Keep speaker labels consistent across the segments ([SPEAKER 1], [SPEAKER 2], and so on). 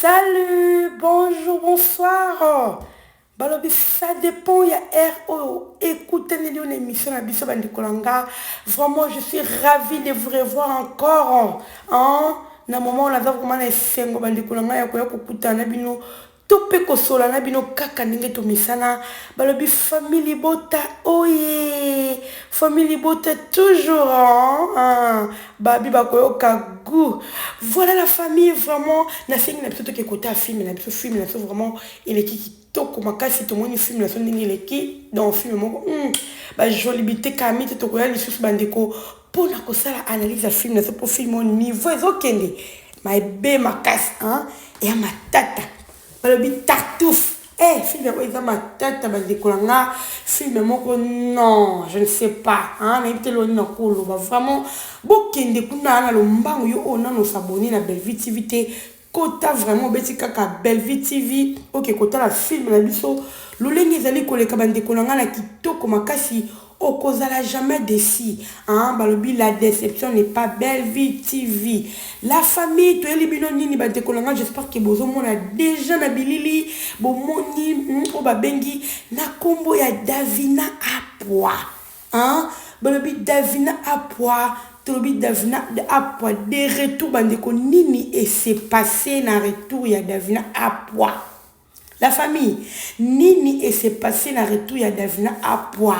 [SPEAKER 1] Salut, bonjour, bonsoir. Balobi ça dépend ya heure oyo ekutaneli yo na émission na biso, bandeko na nga. Vraiment, je suis ravie de vous revoir encore, hein? Na moment oyo naza vraiment na esengo, bandeko na ngai, ya koya kokutana na bino to mpe kosola na bino kaka ndenge tomesana. Balobi famille libota oye, famille libota toujours, hein? Babi bakoyoka goût. Voilà la famille, vraiment nasengi na biso toke kota film na biso. Film na biso vraiment eleki kitoko makasi. Tomoni film na biso ndenge eleki. Donc film moko bajoli bitekami te. Tokoya lisusu, bandeko, mpona kosala analyse ya film na biso, mpo film oyo niveau ezokende mabe makasi, eya matata. Balobi Tartuffe. Eh, film yango eza matata, bandeko na nga. Film moko, non, je ne sais pas, hein, nayebi te loni na koloba. Vraiment, bokende kuna na lombango. Yo oyo nano os'abonner na Bellevue TV te, kota vraiment, obeti kaka Bellevue TV, oke kotala film na biso lolenge ezali koleka, bandeko na nga, na kitoko makasi. Okozala jamais déçu, hein? Balobi la déception n'est pas Bellevue TV. La famille, toyeli bino nini, bandeko na nga? J'espère que bozomona déjà na bilili. Bomoni oyo babengi na nkombo ya Davina Apwa, hein? Balobi Davina Apwa, tolobi Davina Apwa de retour. Bandeko, nini ese passé na retour ya Davina Apwa? La famille, nini ese passé na retour ya Davina Apwa?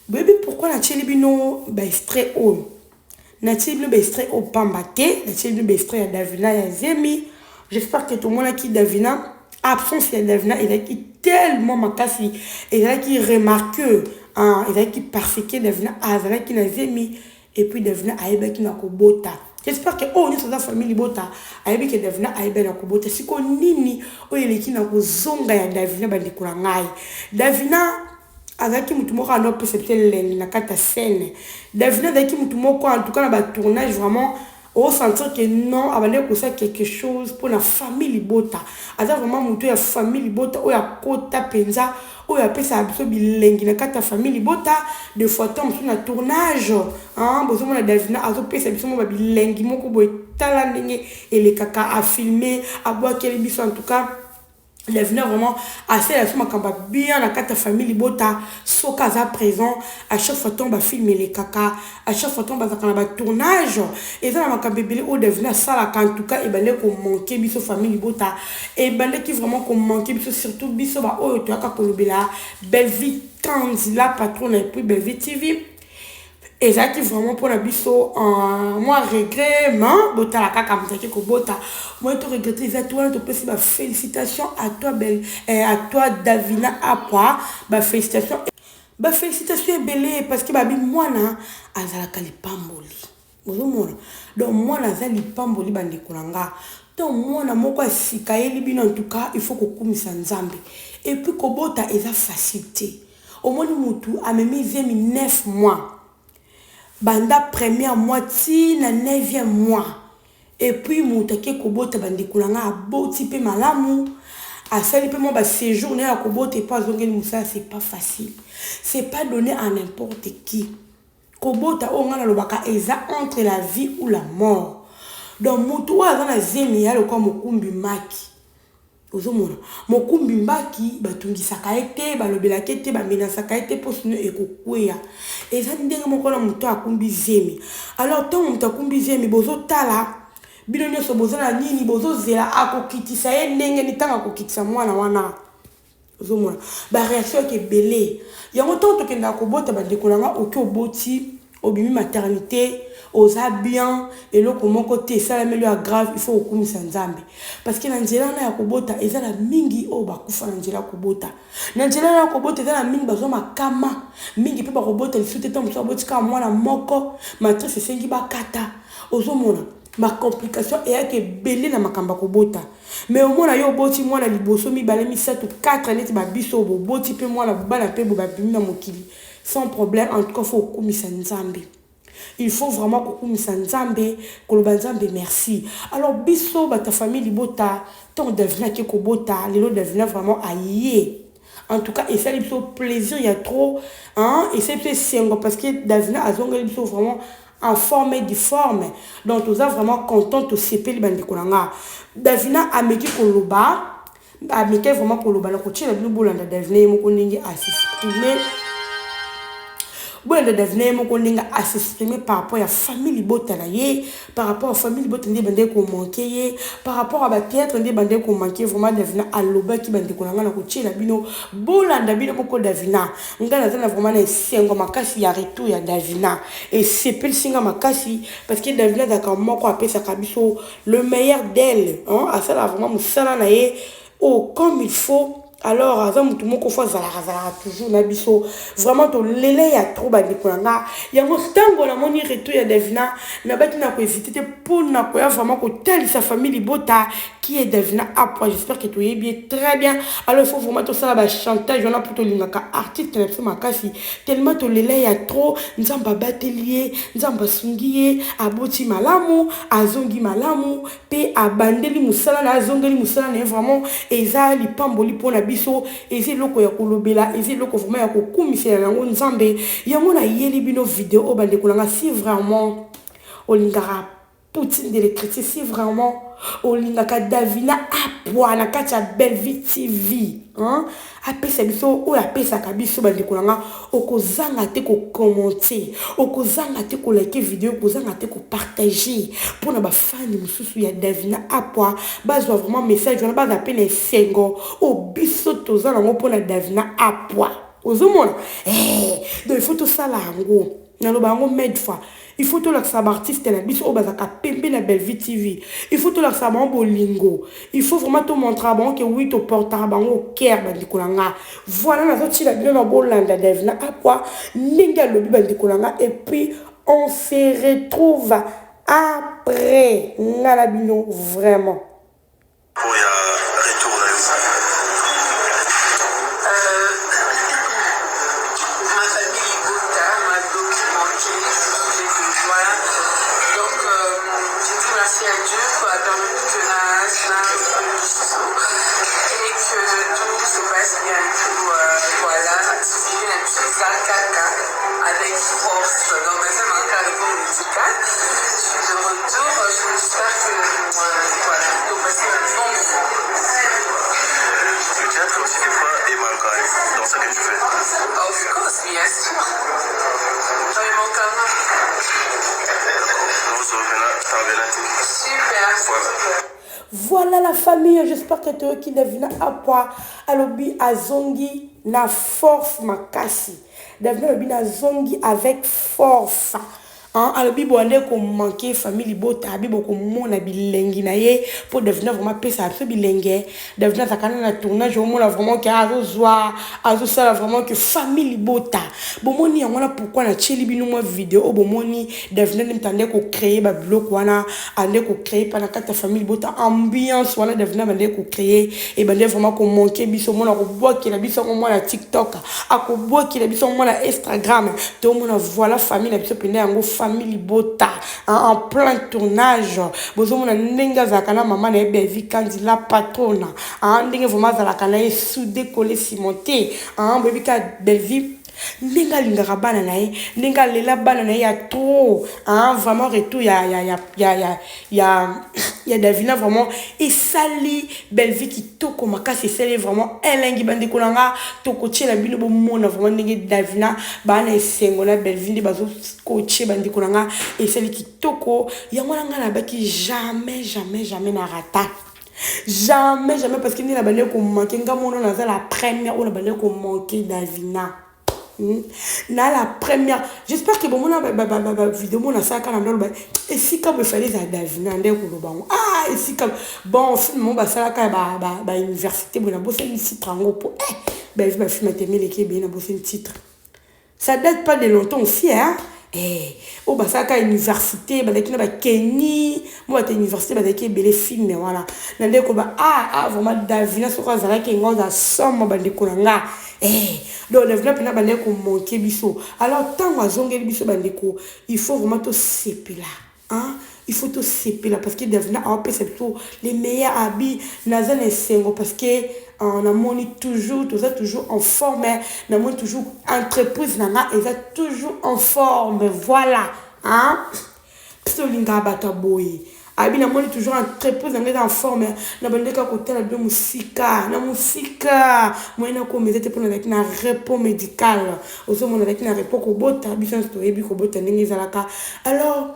[SPEAKER 1] Boyebi pourquoi natieli bino baextrait oyo? Natieli bino baextrait oyo pamba te. Natieli bino baextrait ya Davina ya zemi. J'espère que tomonaki Davina. Absence ya Davina ezalaki tellement makasi, ezalaki remarque, ezalaki parce que Davina azalaki na zemi et puis Davina ayebaki na kobota. J'espère que oyo nyonso aza famille libota ayebi ke Davina ayebi na kobota. Sikoyo nini oyo eleki na kozonga ya Davina, bandeko na ngai? Davina azalaki motu moko ando apesa biso elengi na kati ya scène. Davina azalaki motu moko, en tout cas na batournage, vraiment osentir que non, abandaki kosala quelque chose mpona famille libota. Aza vraiment motu ya famille libota oyo akota mpenza, oyo apesaka biso bilengi na kati ya famille libota. De fois to mosusu na tournage, bozomona Davina azopesa biso mo babilengi moko boye. Tala ndenge elekaka, afilme, abwakeli biso. En tout cas, Davina vraiment asala biso makambo ya bien na kati ya famille libota. Soki aza présent à chaque fois ntongo bafilme elekaka, à chaque fois ntongo bazalaka na batournage, eza na makambo ebele oyo Davina asalaka. En tout cas, ebandeki komanquer biso, famille libota, ebandeki vraiment komanquer biso, surtout biso baoyo toyaka kolobela Bellevue Kanzi, la patronne, et puis Bellevue TV. Ezalaki vraiment mpona biso mwa regret, mais botala kaka, moto ake kobota, moi to regretter eza te. Wana topesi bafélicitation à toi belle, à toi Davina Apwa. Bafélicitation, bafélicitation ebele, parce que babi mwana azalaka lipamboli. Bozomona, donc mwana aza lipamboli, bandeko na nga. To mwana moko ya sika ayeli bino, en tout cas il faut kokumisa Nzambe. Et puis kobota eza facile te. Omoni motu amemi zemi 9 mois, banda premier mois ti na 9e mois, et puis moto ake kobota, bandeko na nga, aboti mpe malamu, asali mpe mwa baséjour na ye ya kobota, epo azongeli mosala. C'est pas facile, c'est pas donné à n'importe qui. Kobota oyo ngai nalobaka eza entre la vie ou la mort. Donc motu oyo aza na zemi ya lokola mokumbi maki. Ozomona mokumbi mbaki, batungisaka ye te, balobelaka ye te, bamenasaka ye te, mpo sino ekokweya. Eza ndenge moko na moto akumbi zemi. Alors ntango moto akumbi zemi, bozotala bino nyonso, boza na nini? Bozozela akokitisa ye ndenge ni ntango akokitisa mwana wana. Ozomona baréaction yake ebele. Yango ntango tokendaka kobota, bandeko na nga, oki oboti, obimi maternité, oza bien, eloko moko te esalameli ya grave, il faut kokumisa Nzambe, parce que na nzela wana ya kobota eza na mingi oyo bakufa na nzela ya kobota. Na nzela wana ya kobota eza na mingi bazwa makama mingi mpe bakobota lisusu te. Ntango mosusu aboti kaka mwana moko, matrice esengi bakata. Ozomona bacomplication eyaki ebele na makambo ya kobota. Mais omona yo oboti mwana liboso, mibale, misato, 4, neti babiso boboti mpe mwana, bana mpe bo babimi na mokili sans problème. En tout cas, faut okumisa Nzambe. Il faut vraiment kokumisa Nzambe, koloba Nzambe merci. Alors biso bato ya famille libota, ntango Davina ake kobota lelo, Davina vraiment aye, en tout cas esali biso plaisir ya trop, hein? Esali biso esengo parce que Davina azongeli biso vraiment. En forme et difforme. Donc toza vraiment content, tosepeli bandeko na nga. Davina ameki koloba, ameki vraiment koloba na kotiela bino. Bolanda Davina ye moko ndenge as'exprime, bolanda Davina ye moko ndenge as'exprime par rapport ya famille libota na ye, par rapport ya famille libota nde bandeki komanquer ye, par rapport ya bathéâtre nde bandeki komanquer. Vraiment, Davina alobaki. Bandeko na ngai, na kotiela bino, bolanda bino moko Davina. Ngai naza na vraiment na esengo makasi ya retour ya Davina. Esepelisi nga makasi parce que Davina azalaka moko apesaka biso le meilleur d'elle, asala vraiment mosala na ye oh, comme il faut. Alors aza motu moko fo azalaka, azalaka toujours na biso. Vraiment tolele ya trop, bandeko na nga. Yango ntango namoni retour ya Davina, nabaki na kohésiter te mpona koya vraiment kotalisa famille libota qui est Davina Apwa. J'espère que toyebi ye très bien. Alors il faut vraiment tosala bachantage wana mpo tolingaka artiste na biso makasi. Tellement tolela ya trop. Nzambe abateli ye, Nzambe asungi ye, aboti malamu, azongi malamu mpe abandeli mosala na, azongeli mosala na ye. Vraiment eza lipamboli mpona biso, eza eloko ya kolobela, eza eloko vraiment ya kokumisela yango Nzambe. Yango nayeli bino video oyo, bandeko na nga. Si vraiment olingaka Poutine de l'écriture, si vraiment olingaka Davina Apwa na kati ya Bellevue TV, hein? Apesa biso oyo apesaka biso, bandeko na nga, okozanga te kocommenter, okozanga te koliker video, okozanga te kopartager mpona bafani mosusu ya Davina Apwa bazwa vraiment message wana, baza mpe na esengo oyo biso toza nango mpona Davina Apwa. Ozomona, eh, donc il faut tosala yango. Naloba yango maintes fois, il faut tolakisa baartiste na biso oyo bazalaka pembe na Bellevue TV. Il faut tolakisa bango bolingo, il faut vraiment tomontraka bango ke oui, toportaka bango cœur, bandeko na nga. Voilà, nazotiela bino na bolanda Davina Apwa ndenge alobi, bandeko na nga, et puis on se retrouve après, nga na bino vraiment.
[SPEAKER 2] Pour ya retour na yo.
[SPEAKER 3] Ma famille libota m'a beaucoup manqué, j'ai besoin. Donc, je dis merci à Dieu pour avoir permis que na et que tout se passe bien. Tout, voilà, kaka avec force. Donc, c'est mon carrément médical. Je suis de retour. J'espère que voilà, vous passez un bon moment.
[SPEAKER 2] Le théâtre aussi, des fois, est manquant dans ce que tu fais.
[SPEAKER 3] Of course, bien sûr. Vraiment, quand Super, super.
[SPEAKER 1] Voilà la famille, j'espère que toyoki Davina Apwa alobi azongi na force makasi. Davina alobi nazongi avec force, hein. Alobi boye nde komanquer famille libota, abi bokomona bilengi na ye mpo Davina vraiment apesaka biso bilenge. Davina azalaka na tournage, omona vraiment ke azozwa, azosala vraiment ke famille libota bomoni yango wana. Pourquoi natieli bino mwa video oyo? Bomoni Davina nde moto ande kocréer babiloko wana, ande kocréer mpa na kati ya famille libota ambiance wana. Davina bande kocréer ebande vraiment komanquer biso. Omona kobwakela biso yango mwana TikTok, akobwakela biso yango mwana Instagram, tomona. Voilà, famille na biso mpenza yango, famille libota en plein tournage. Bozomona ndenge azalaka na mama na ye Belvi Kandi la patrona, ndenge vraiment azalaka na ye soudé, collé, cimenté. Boyebi ka Belvi ndenge alingaka bana na ye, ndenge alela bana na ye ya trop, hein. Vraiment retour ya Davina vraiment esali Bellevie kitoko makasi, esali vraiment elengi. Bandeko na nga, tokotiela bino bomona vraiment ndenge Davina baa na esengo na Bellevie, nde bazokotie. Bandeko na nga, esali kitoko. Yango wana ngai nabaki jamais, jamais, jamais na rata, jamais, jamais, parce que nde na bandeki komanquer nga mona, naza la première oyo na bandeki komanquer Davina. Na la première, j'espère que bomona bavideo mona asalaka na ndolo esika boye efali ezala Davina nde koloba ngo. Ah, esika bon film mo basalaka ya bauniversité boye, nabosani titre yango po eh, bavi bafilm atemeleki ebeye, nabosani titre. Ça date pas de longtemps aussi, hein. Eh, oyo basalaka université, bazalaki na bakeni mo bato université, bazalaki ebele. Film wana na nde koloba ah, ah, vraiment Davina soki azalaki ngo aza somo, bandeko na nga. Eh, donc Davina mpena bandeki komanquer biso. Alors ntango azongeli biso, bandeko, il faut vraiment tosepela, hein? Il faut tosepela parce que Davina aopesa biso les meilleurs. Abi naza na esengo parce que namoni toujours toza toujours en forme, namoni toujours entreprise na nga eza toujours en forme. Voilà. Hein? Biso tolingaka bato ya boye. Abi namoni toujours entreprise na ngai eza en forme na bandi kaka kotala bino mosika na mosika moyen nakoma eza te mpo nazalaki na repos médical ozomona nazalaki na repos kobota biso nyonso toyebi kobota ndenge ezalaka alors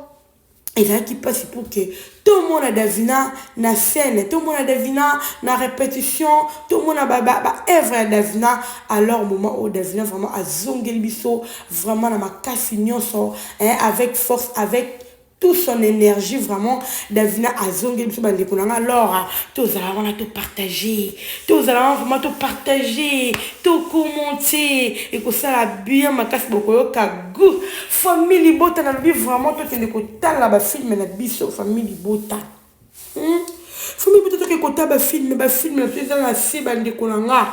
[SPEAKER 1] ezalaki mpasi pour que tomona Davina na scène, tomona Davina na répétition, tomona ba ba, ba œuvre ya Davina. Alors moment oyo Davina vraiment azongeli biso vraiment na makasi nyonso, hein, avec force, avec tout son énergie vraiment Davina azongeli biso bandeko na nga. Alors tozala wana topartage, tozala wana vraiment topartage, tocommente, ekosala bien makasi, bokoyoka goût. Famille libota, nalobi vraiment tokende kotala bafilm na biso. Famille libota, Famille libota, toke kotala bafilm. Bafilm na biso eza na se, bandeko na nga.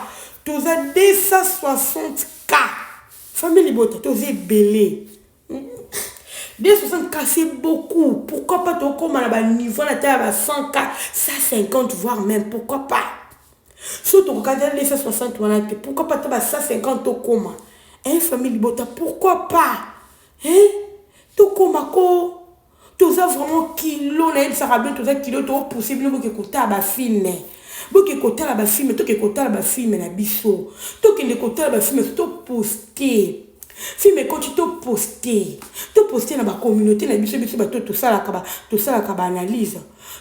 [SPEAKER 1] Toza 260 K, famille libota, toza ebele. 260 K, c'est beaucoup. Pourquoi pas tokóma na baniveau na ta ya ba 100 K, 150 voire même? Pourquoi pas? So tokokata 260 wana te, pourquoi pas ta ba 150 tokóma, hein? Famille libota, pourquoi pas, hein? Tokóma ko toza vraiment kilo. Nayebisaka bino, toza kilo. Topousse bino boke kotala bafilm, boke kotala bafilm, toke kotala bafilm na biso, tokende kotala bafilm, toposte film ekoti, toposte, toposte na bacommunauté na biso. Biso bato tosalaka baanalyse,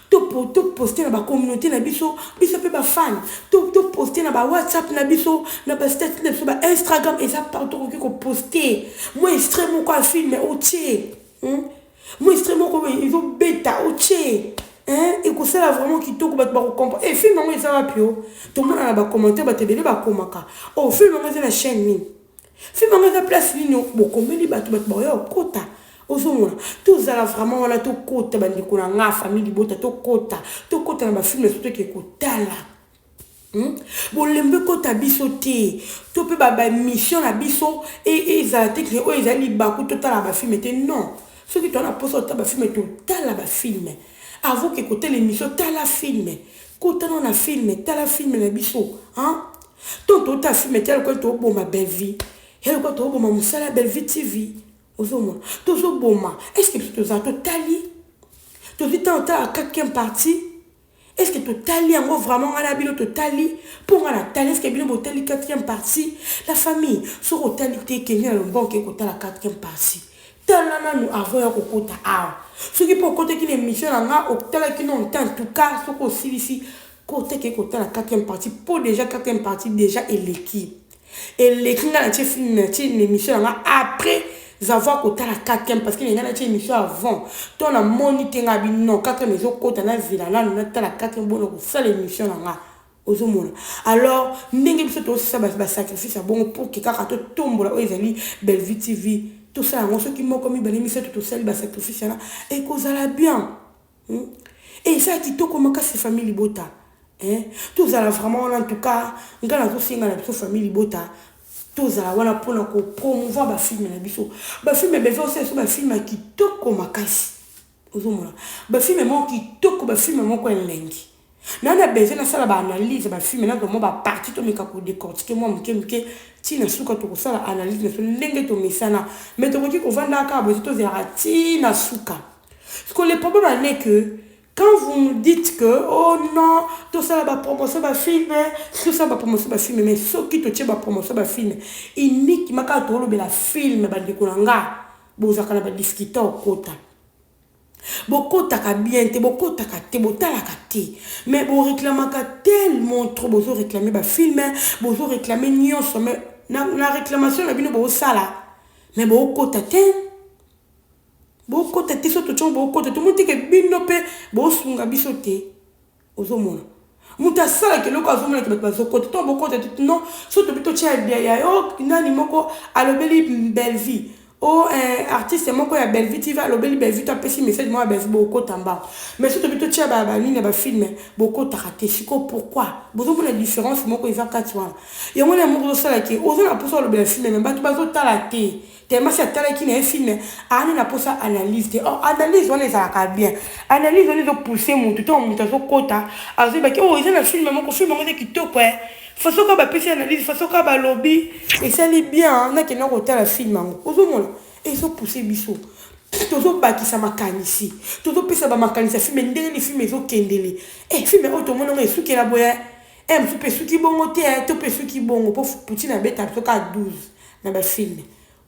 [SPEAKER 1] toposte na bacommunauté na biso, biso mpe bafan, toposte na bawhatsapp na biso, na bastatut na biso, bainstagram, eza partout. Okoki koposte mwa extrait moko ya film otie, Mwa extrait moko ezobeta otie, ekosala vraiment kitoko, bato bakocomprendre e film yango eza wapi. O tomona na bacommentaire, bato ebele bakomaka: o film yango eza na chaîne nini? Film yango eza place nini? Bokomeli bato, bato bakoya kokota. Ozomona, tozala vraiment wana, tokota, bandeko na nga, famille libota, tokota, tokota na bafilm so, toke kotala. Bolembo ekota biso te, to mpe bamission na biso ezala te ke oyo ezali libaku totala bafilm te. Non, soki toza na mposa otala bafilm, totala bafilm avant ke kotala émission. Tala film, kotana na film, tala film na biso. To totala film te, lokola toboma Bellevie, ya lokola toboma mosala ya Bellevie TV. Ozomona, tozoboma. Est ce que biso tozala totali, tozwi ntango otala quatrième partie? Est ce que totali yango vraiment? Ngai na bino totali, mpo ngai natali. Est ce que bino botali quatrième partie, la famille? Soki otali te, ekende na lombango, oke kotala quatrième partie. Tala nanu avant ya kokota awa. Soki mpo okotaki na émission na nga, otalaki no te, en tout cas soki osilisi, kotaki kotala quatrième partie, mpo déjà quatrième partie déjà eleki, eleki. Ngai natie film, natie na émission na nga après avoir kotala quatrième, parce que ngai natie émission avant to namoni te. Ngai bi non, quatrième ezokota, nazela nanu natala quatrième bona kosala émission na nga. Ozomona alors ndenge biso tosala basacrifice ya bongo pour ke kaka totombola oyo ezali Bellevue TV. Tosala yango soki moko, mibale, misato, tosali basacrifice wana, ekozala bien, Eza kitoko makasi, famille libota. Tozala vraiment wana. En tout cas ngai nazosenga na biso, famille libota, tozala wana mpona kopromouvoir bafilm na biso. Bafilm beve osala biso bafilm ya kitoko makasi. Ozomona bafilm moko kitoko, bafilm moko elengi. Na besoin nasala baanalyse bafilm, nazwa mwa bapartie, tomeka kodécortiquer mwa moke moke ntina suka. Tokosala analyse na biso ndenge tomesana, mais tokoki kovanda kaka boye, tozelaka ntina suka. Parce que le problème en est que quand vous nous dites que oh non, tosala bapromotion bafilm, tosala bapromotion bafilm, mais soki totie bapromotion bafilm uniquement kaka tolobela film, bandeko na nga, bozalaka na badifficulté okota. Bokotaka bien te, bokotaka te, botalaka te, mais boreklamaka tellement trop. Bozoréclame bafilm, bozoréclame nyonso, mais na réclamation na bino bosala, mais bokota te, bokota te. So totiango, bokota, tomoni teke bino mpe bosunga biso te. Ozomona moto asalaka eloko, azomonaka bato bazokota to bokota te. Non, so tobi totia ya yo nani moko alobeli Bellevie, o artiste moko ya Bellevie TV alobeli Bellevie to apesi message moko ya Bellevie, bokota mbango. Mais so tobi totia banini ya bafilm, bokotaka te. Sikoyo pourquoi? Bozomona différence moko eza kati wana. Yango na moko ozosalaki, oza na mposa olobela film, mais bato bazotala te. Tellement si atalaki na ye film, aani na mposa analyse te. Or analyse wana ezalaka bien. Analyse wana ezopousse motu. Ntango moto azokota, azoyebaki oyo eza na film moko, film yango eza kitoko, façon kaka bapesi analyse, façon kaka balobi esali bien, nakenda kotala film yango. Ozomona, ezopousse biso. Tozobakisa makanisi, tozopesa bamakanisi ya film, ndenge ni film ezokendele. E film oyo tomoni yango esukela boye, e mosusu mpe esuki bongo te, to mpe esuki bongo, mpo Poutine abeta biso kaka 12 na bafilm.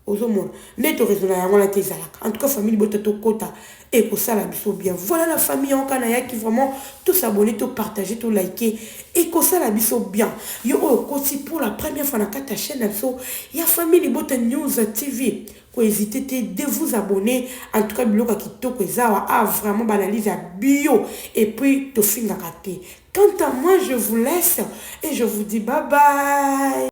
[SPEAKER 1] Ozomona nde toraisonna yango wana te. Ezalaka en tout cas famille bota, tokota, ekosala biso bien. Voilà la famille, yango kaka nayaki vraiment. Tos'abonner, topartager, toliker, ekosala biso bien. Yo oyo okoti pour la première fois na kati ya chaîne na biso ya Famille Libota News TV, kohésiter te de vous abonner. En tout cas, biloko ya kitoko eza awa. Ah, vraiment, baanalyse ya bio et puis tofingaka te. Quant à moi, je vous laisse et je vous dis bye bye.